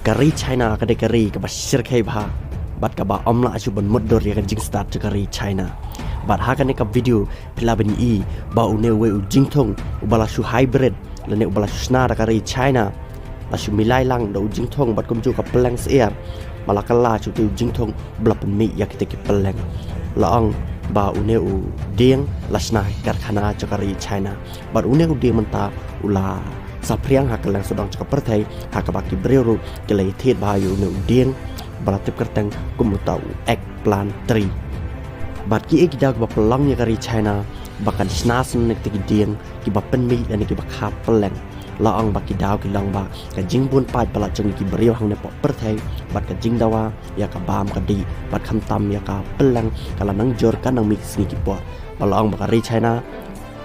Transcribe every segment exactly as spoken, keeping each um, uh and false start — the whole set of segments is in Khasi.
Ka ri China ka dei ka ri kaba shyrkhei bha bad kaba ym lah shuh ban mutdur ïa ka jingstad jong ka ri China. Bad ha kane ka video phi lah ban ïohi ba une uwei u jingthung uba la shu hybrid lane uba la shu shna da ka ri China la shu milai lang da u jingthung bad kumjuh ka pylleng syiar. Ba la kylla shuh te u jingthung ba la pynmih ïa kita ki pylleng. La ong ba une u dieng la shna ha ki karkhana jong ka ri China. Bad une u dieng mynta u la saphriang ha kylleng sawdong jong ka pyrthei, ha kaba ki briew ruh ki la ïathied bha ïa une u dieng ba la tip kyrteng kum uta u eggplant tree. Bad kiei ki daw kiba pynlong ïa ka ri China ba kan shna shen ïa kita ki dieng kiba pynmih lane kiba kha pylleng? La ong ba ki daw ki long ba ka jingbun paidbah jong ki briew hangne hapoh pyrthei bad ka jingdawa ïa ka bam ka dih bad khamtam ïa ka pylleng ka la nang jur ka nang mih ki sngi ki por. Bad la ong ba ka ri China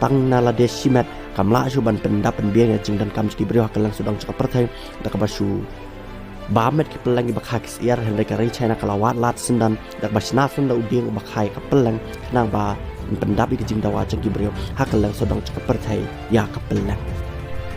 tang na lade shimet kam lah shuh ban pyndap pynbiang ïa ka jingdonkam jong ki briew ha kylleng sawdong jong ka pyrthei da kaba shu bam met ki pylleng kiba kha ki syiar, hynrei ka ri China ka la wad lad syndon da kaba shna shen da u dieng uba kha ïa ka pylleng khnang ban pyndap ïa ka jingdawa jong ki briew ha kylleng sawdong jong ka pyrthei ïa ka pylleng.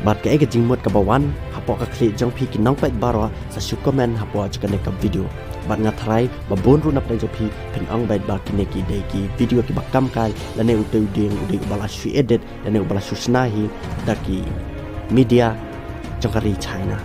Bad kaei ka jingmut kaba wan hapoh ka khlieh jong phi ki nongpeit baroh, sa shu comment hapoh jong kane ka video. Bad nga tharai ba bun ruh na pdeng jong phi phin ong beit ba kine ki dei ki video kiba kam kai lane utei u dieng u dei uba la shu edit lane uba la shu shna hi da ki media jong ka ri China.